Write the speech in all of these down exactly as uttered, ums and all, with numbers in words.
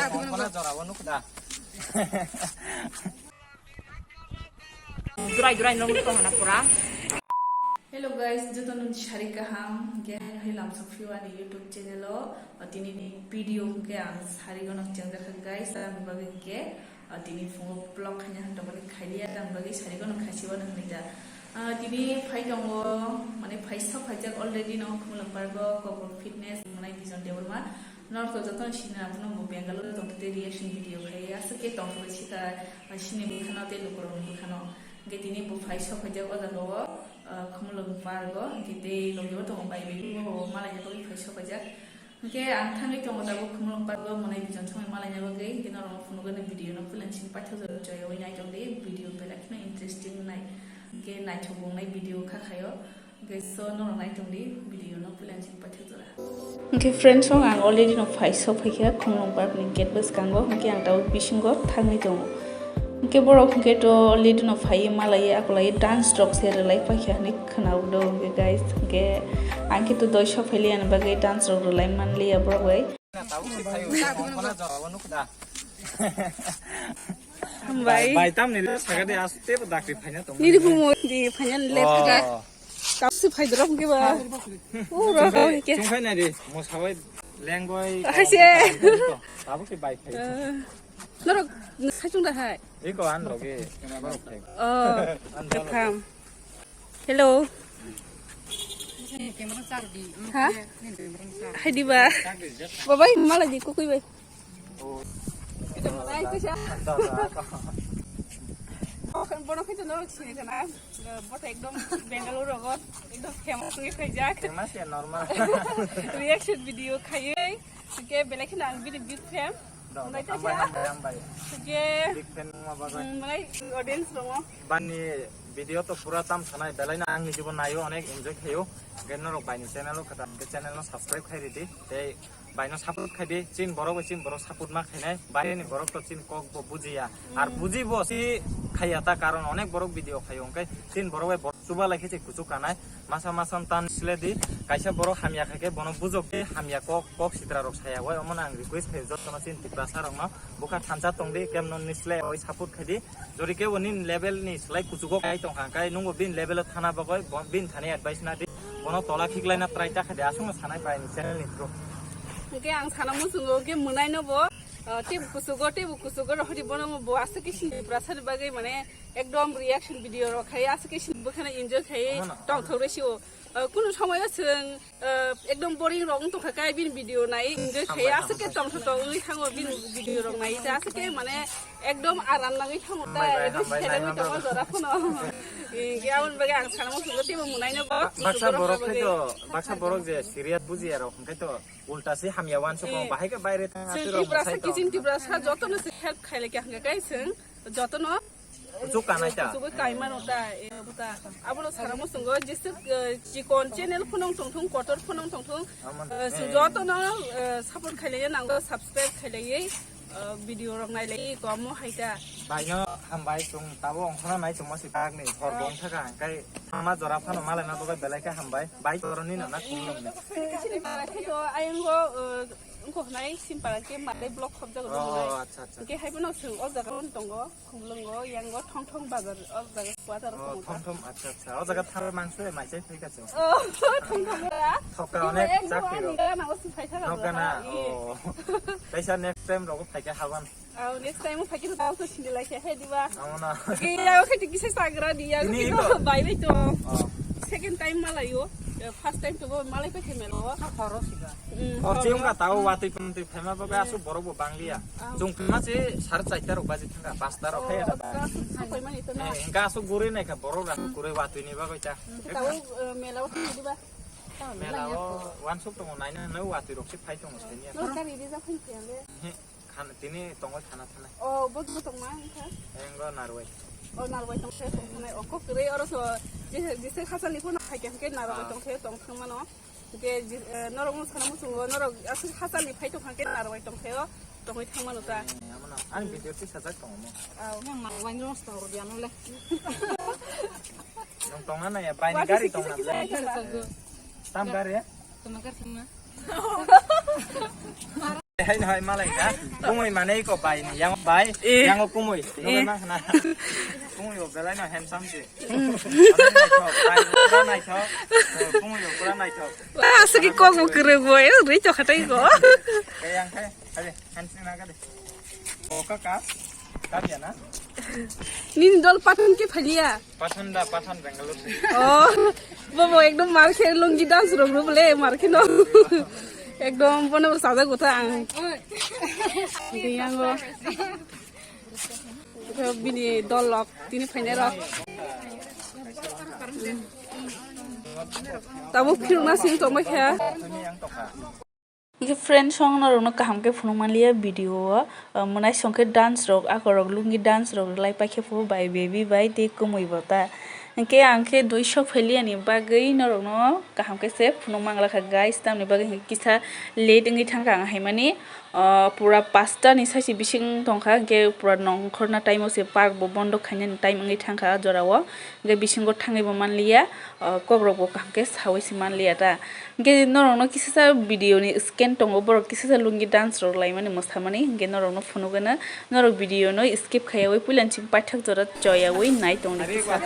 Kona jora o nuk da. Durai durai nong to hana pura. Hello guys, joto nun sari kaham, ge hai lam sokphio ani YouTube channel o, tini ni video ke ang sari gono chengjakha guys, ang bagwi ke Ah, tini phungo vlog khaina hwn tongmani khailiya, tamo bagwi sari gono khasiwano hwnwi da. Ah, tini phai tongo, mane phai sok phaijak already no Khumulwng Park o Kokborok Fitness mwnai Bijon Debbarma. Norok to jotono sina, abono bo Bangalore tongtwi tei reaction video khai. Aswk khe tongthokgwi sika, ah, sini bwkhano tei lukurokni bwkhano. Hwnkhe tini bo phai sok phaijak o jaga o, ah, Khumulwng Park o, hwnkhe tei logi o tongo bai bai bo malaina bagwi phai sok phaijak. Hwnkhe ang thangwi tongo tabuk Khumulwng Park o mwnai Bijon songwi malaina bagwi, hwnkhe norokno phunukgwi video no puila simi paithakjak, joyoi naitongdi video belai kheno interesting nai, hwnkhe naithok wngnai video kha khaio, hwnkhe so norok naitongdi video no puila simi paithakjora. Hwnkhe friends, song ang already no phai sok phaikha Khumulwng Park ni gate bwskango, hwnkhe ang tabuk bisingo thangwi tongo. Hwnkhe borok hwnkhe to already no phaiwi malaiwi akolaiwi dance rok se rwlai paikha hinwi khwnao do hwnkhe guys. Hwnkhe ang khe to doi sok phailiya ni bagwi dance rok rwlai manliya borok bai. Hambai. Bai, bai, tamni le sakade asu tebo dakti phaina tong. Nini bumo di phaina le phaga. Oh. Tausi phai drop ke ba. Oh, ro, ro, ke. Chungkhai nai di, mo sabai lengbai. Hai se. Tabuk si bai phai. Eh, norok sai chung da hai. Iko an loge. Oh, an da loge. Kam. Hello. Ha? Hai di ba. Babai, mala di kukui bai. Kita mulai ke siya. Bono kita norok sini sana. Bota ekdom Bangalore rogot, ekdom famous ngi khaijak. Famous ya, normal. Reaction video khaiwi, hwnkhe belai kheno ang bini big fan. Hambai, hambai, hambai. Hwnkhe, big fan wngma bagwi. Malai audience rongo. Bani video to pura tam sanai, belai na ang nijibo nayo, onek enjoy khayo. Hwnkhe norok baini channel o kata, channel no subscribe khai ridi. Tei Baino support khai di, chin borok bai chin borok support ma khainai, baireni borok to chin kok bo bujiya. Ar bujibo si khaiya ta, karon onek borok video khaio, hwnkhe chin borok bai borok chuba lai khe se kuchuk kanai, masa masa tan sle di, kaisa borok hamya khai khe bono bujok di, hamya kok, kok sitra rok saya bai, omono ang request khaio jotono chin Tiprasa rokno, bukha thansa tong di, kemno nisle oi support khai di. Jori kebo nini level ni slai kuchugo kai tongkha, kai nungbo bini level o thana bagwi, bo-, bini thani advice na di, bono tola khiklaina try ta kha di, aswkno sanai bai ni channel ni through. Hwnkhe ang sana muchungo, hwnkhe mwnaino bo, ah, teibo kuchugo, teibo kuchugo rohordi, bono bo aswk khe sini Tiprasa ni bagwi mane ekdom reaction video rok khai, aswk khe sini bwkhano enjoy khai tongthok rw sio. Ah, kunu somoyo chwng, ah, ekdom boring rok wng tongkha, kai bini video nai enjoy khai, hambai, aswk khe hambai. Tongthok tong wngwi thango bini video rok nai, ta aswk khe mane ekdom aram nangwi thango ta, hambai bai, ekdom hambai, selengwi naina tongo bagwi. Jora phano. Eh, aboni bagwi ang sana muchungo teibo mwnaino bo. Ba-, baksa borok khai to, baksa borok je serious bujiya rok hwnkhe to ulta se hamya wansukgo, eh, bahai khe baire thang chwng atwi rok Tiprasa, mwsai to. Kiching Tiprasa jotono se help khailai kha hwnkhe kai chwng jotono Kuchuk kanai ta? Kuchuk kai mano ta, eh, buta. Abono sana muchungo, jisuk, eh, chikon channel phunung tongthung, kotor phunung tongthung, eh, jotono, eh, support khailaiya nango, subscribe khailaiya, eh, video rok nailaiya, komo hai ta. Baino hambai, chwng tabo ongkhorna nai tongma si bagni, hor bong thaka, hwnkhe thama jora phano malaina bagwi belai khe hambai, bai toroni no na khumlung ni. Sini para khe to ayang go, eh, wngkok nai, simpara khe malai block khobjago. Oh, acha, acha. Hwnkhe hai bono chwng o jaga o tongo. Khumlwngo, yango Thongthong bazar, o jaga quarter o tongo ta. Thongthong, acha, acha. O jaga thang mangso mai chai phai kha chwng. Oh, Thongthong ra. Thoka onek chak phiro. Ani gana o si phai thaka. Thoka na. Oh. Kaisa next time rogo phai kha haban. Oh, next time o phai kha ta o sindi lai kha he diba. Amo na. Ki ya o khe kisa sagra di ya. Ini ko bai bai to. Oh. Second time malayo. First time to bo malai phai kha melo. Khoro siga. Oh, chiyung ka tao watwi pantwi phaima bagwi aswk borok bo bangliya. Chwng phaima se sar charta rok baji thangkha, pasta rok phaiya da ba. Engka aswk guri naikha borok rang guri watwi ni bagwi ta. Tao mela o thangdi ba? Mela o wansuk tongo, naina no watwi rok se phai tongo seniya. No kari di ja phai phiya le. Tini tongwi khana thanai. Oh, bo bo tongma engkha? Engo narwai. Oh, narwai tong se tong thanai. Oh, kok kwrwi oro so jese hachal ni phano phai khe narwai tong se tong thangmano. Hwnkhe, eh, norok wng sana muchungo, norok aswk hachal ni phai tongkha khe narwai tongkhaio, tongwi thangmano ta. Eh, amo no. Ani video twi sajak tongo mo. Aw. Nang narwai no noksa rw di ano le. Nang tongna nai ya, bai ni gari tongna. Tam gari ya? Tama gari tongna. Hai no hai malai ka. Kumui mane ko bai ni yang bai. Eh. Yang kumui. Eh. Nungma khna. Kumui bo belai no handsome si. Naithok, bai bo naithok. Kumui bo pura naithok. Aswk kok bo kwrwng bo. Eh, rwi chokha tai ko. Kaya yang kai. Hai, hansi na ka de. O ka ka. Ka dia na. Nini dol Pathan ke phaliya. Pathan da, Pathan Bangalore se. Oh, bobo ekdom mar khe lungi dance rok rw bole mar khe no. Ekdom bono bo sajak utha ang. Yango. Bini dol lok tini phainai rok. Tabuk phirna sing tongma khe. Hingke friends, song norokno kaham khe phunuk manliya video o, ah, mwnai song khe dance rok, akorok lungi dance rok rwlai paikhe phu bai baby bai tei kumui bo ta. Hingke ang khe dui sok phailiyani bagwi norokno kaham khe se phunuk manglakha guys, tamni bagwi hingke kisa late wngwi thangkha ang haimani, ah, pura pasta ni sachi bising tongkha, hingke pura nongkhorna time o se park bo bondo khainani time wngwi thangkha ah jora o. Hingke bisingo thangwi bo manliya, ah, kokrok bo kaham khe sawi se manliya ta. Hingke norokno kisasa video ni scan tongo, borok kisasa lungi dance rok laimani mwsamani, hingke norokno phunugana, norok video no skip khaiyawi puila ni chini paithak jora choyawi nai tongdi kisa.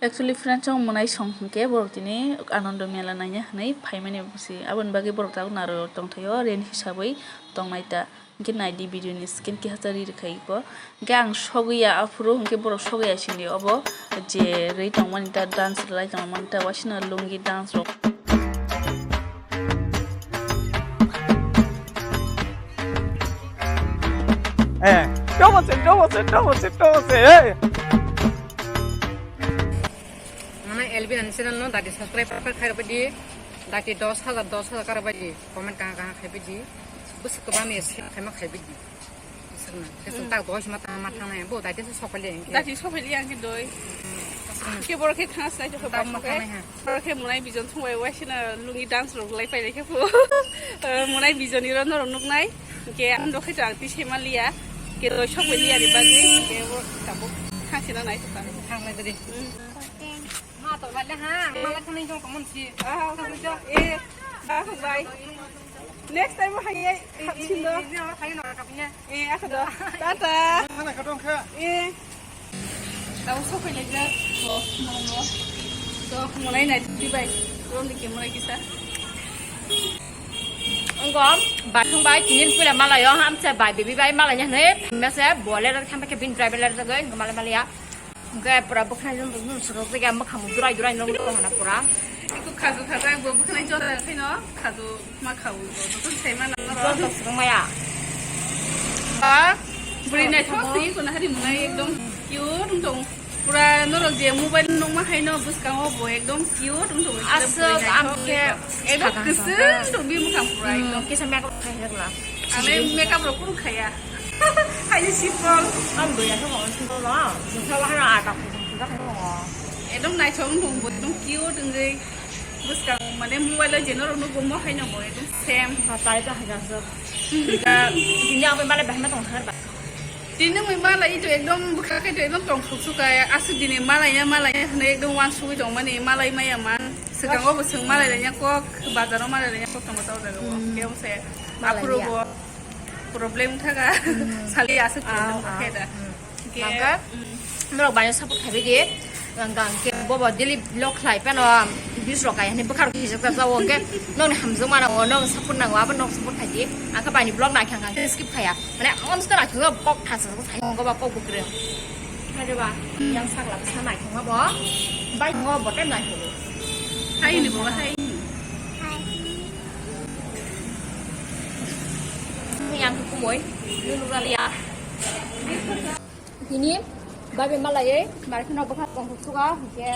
Actually, friends, ang mwnai song hingke borok tini Anando Mela naina hinwi phaimani si, aboni bagwi borok tabuk naro tongthaio, rent hisabwi tongnai ta. Hingke naidi video ni skin keha cha ri rwkha iko. Hingke ang sogwi ya aphuru, hingke borok sogwi ya sindi obo je rwi tongmani ta, dance rwlai tongmani ta, wasina lungi dance rok. Eh, double se, double se, double se, double se, eh. Mane L B N channel no dati subscribe khai rwbaidi, dati dos hajar, dos hajar kar baidi, comment kaha kaha khaibaidi, bwswk kwbangni share khaima khaibaidi. Bwswkno. Bwswk tak dos ma tang ma thangnai, bo dati se sokpali ang khe. Dati sokpali ang khe doi. Bwswkno. Khe borok khe thang slai jokho. Borok khe mwnai bijon thung bai waisina lungi dance rok lai pai lai khe phu. Mwnai bijon iro norok nuknai. Hingke ang dokhe chang twi se manliya. Hingke doi sok bai liya ni bagwi. Hingke bo tabuk thang sina nai tong. Thang nai diri. Ma to ba le ha, ma la khani jong ko mon si. Ah, eh, ah, bye. Next time hai ai, hap sin do. Eh, akha do. Tata. Mana ka dong kha? Eh. Tau sok pai le ja. Oh, mo mo. To mo nai nai ti bai. Rom di ke mo nai kisa. Anggo, bai thung bai, tinin pula malayo, hamsa bai, baby bai malanya hne, mese, bole rak thampa ke bin driver lar jago, anggo malai malaya. Anggo pura bukhnai jom bukhnai surok jaga, makham durai durai nong nong hana pura. Iku khagu khagu, anggo bukhnai jom khaino, khagu ma khagu, joto sai mana. Joto surok maya. Ba, buri nai thok, tinin kuna hari munai ekdom cute wng tong. Pura norok je mobile nungma hai no bwskango bo ekdom cute wng tong. Aswk, ang khe ekdom kwswng tong bini mwkhang pura ekdom. Kisa makeup khai rwkla. Ang le makeup rok kunu khaya. Hai le simple. Ang bwya khe mo simple no. Jwngsa bahai no ata khum khum jak no. Ekdom naithok wng tong bo ekdom cute wngwi. Bwskang mane mobile o je norok nukgo mo hai no bo ekdom same. Tari ta hai jak. Tini ang bai malai bahai ma tong thar ba. Tini mui malai to ekdom bwkha khe to ekdom tong thuk thuk kha. Aswk dini malai ya, malai ya hwnwi ekdom uansugwi tongmani, malai maya man. Swkango bo swng malai laina kok, bazaro malai laina kok tongo ta o jaga o. Hmm. Khe wngse malai aphuru ya. Bo problem thaka. Hmm. Sali aswk problem khe da. Hmm. Hingke, mangka, hmm, norok bai support khaibai di. Ang, ang khe bobo daily vlog khlai phano, views rok kai hwnwi bwkha rok hijak jak jao, hwnkhe nokni hamjakma nango, nok support nango, abo nok support khai di. Ang khe baini vlog naikha, ang khe skip khaiya. Mane, ang skip naikha, kok thasa, kok thai, kok ba, kok bwkrwi. Hai de ba, yang sakla bwsa naikha bo, bai ngo bo tem naikha bo. Hai ni bo, hai ni. Yang kumoi, nunu ralia. Tini babi malai, mari kheno bwkha tong thuk suka, hingke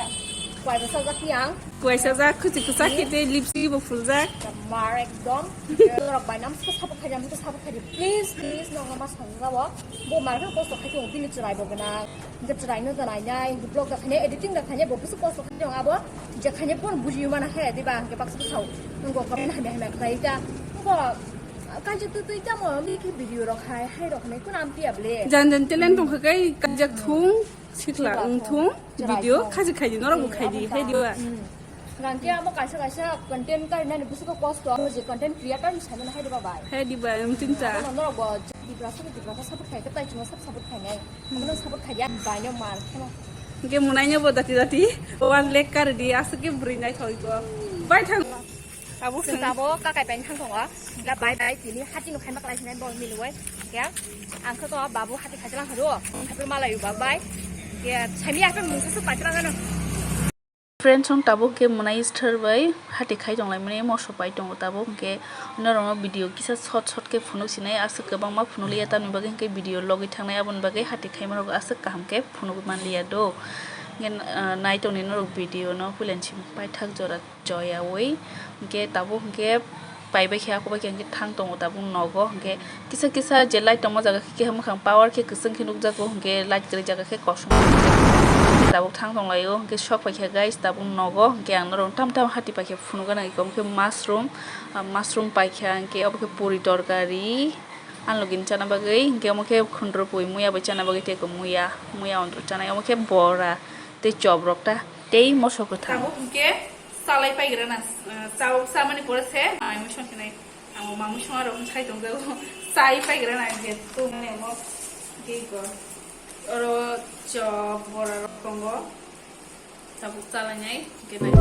kuai bwsa jak yang. Kuai sajak, khuchi kwchak khe tei lipstick bo phuljak. Mar ekdom. Norok bai nam sabo khai, nam sabo khai. Please, please, nokno ma song jabo. Bo mar kheno kosto khai tong, bini chwrai bo gwnang. Hingke chwrai no janai nai, hingke vlog da khai nai, editing da khai nai, bo bwswk kosto khai tong abo. Je khai nai bo buji mana khe, diba, hingke baksa bwsao. Nungko kap na hamya hamya khai ta. Nungko Kaijak twi twi tamo, mi khe video rok hai, hai rok hinwi kheno amtwi ya ble. Jan jan talent tongkha kai, kaijak thung, sikla wng thung, video khaji khaidi, norok bo khaidi, hai diba. Hmm. Hwnkhe amo kaisa kaisa content karinani bwswkhe kosto, amo je content creator ni saimano hai diba bai? Hai diba, em, tinta. Abo norok bo Tiprasa ni Tiprasa support khai khe tai chwngno sab support khainai. Abono support khaiya bai no mar kheno. Hwnkhe mwnaino bo dati dati one lakh karidi, aswk khe bwrwi naithok iko. Bai thang. Abo chwng tabo kakai bai thang tongo. Hwnkhe bai bai tini hati no khaima klai sinai bo milwai. Hwnkhe ang khe to babu hati khaijalang hado. Hati malai ba bai. Hwnkhe sami akhon mungsa su paitlang ano. Friends, chwng tabuk khe mwnai sthar bai hati khai tonglaimani moso pai tongo tabuk, hwnkhe norokno video kisa short short khe phunuk sinai, aswk kwbangma phunukliya, tamni bagwi hwnkhe video logwi thangnai, aboni bagwi hati khaima rok aswk kaham khe phunuk manliya do. Hwnkhe, ah, nai tongni norok video no puilani simi paithak jora choyaui, hwnkhe tabuk hwnkhe paibai khe, ako bai khe hwnkhe thang tongo tabuk nogo, hwnkhe kisa kisa je light tongma jaga khe keha mwkhang power khe kwchwng khe nukjago, hwnkhe light kwrwi jaga khe kosom. Tabuk thang tonglaio, hwnkhe sok paikha guys, tabuk nogo, hwnkhe ang norok tam tam hati paikha phunukgana iko, hwnkhe mushroom, ah, mushroom paikha, hwnkhe obo khe puri torkari, ang login chana bagwi, hwnkhe omo khe khundrupui muya bai chana bagwi tei muya, muya ondro chanai, omo khe bora tei chop rok ta tei moso kwthang. Tabuk hwnkhe Salai paigrana, ah, chao samani pore se, ah, emotion khenai. Ang mamui song aro sai tong jago. Sai paigrana je tu mane mo ge go. Oro chop bora rok tongo. Tabuk chalai nai, ge nai.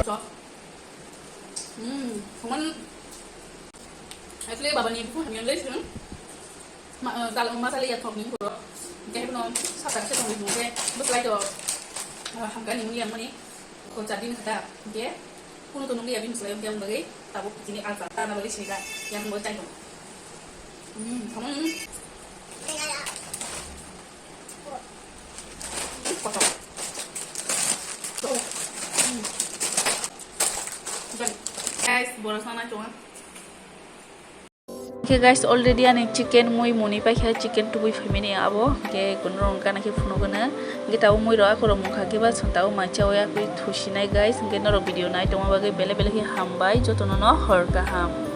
Chop. Hmm, cuman actually baba ni buku hamil deh sih. Ma, eh, kalau masalah ya thok ni bro. Kayak no sata sih thok ni bro. Bus lai to, eh, hamka ni yang mani. Ko jadi ni kata, oke. Kuno to nunggu ya bin selai yang bagai. Tabuk sini alta, tanah bagai sini kan. Yang mau cai to. Hmm, cuman. Guys, boros na chunga. Okay guys, already ani chicken mui muni paikha, chicken tubui phaimani abo, okay, kuno rong kana khe phunukgwna. Hwnkhe tabuk mui rok akhoro mungkha khe ba chwng tabuk mai chaui akwi thusinai guys. Hwnkhe norok video nai tongma bagwi belai belai khe hambai, jotono no hor kaham.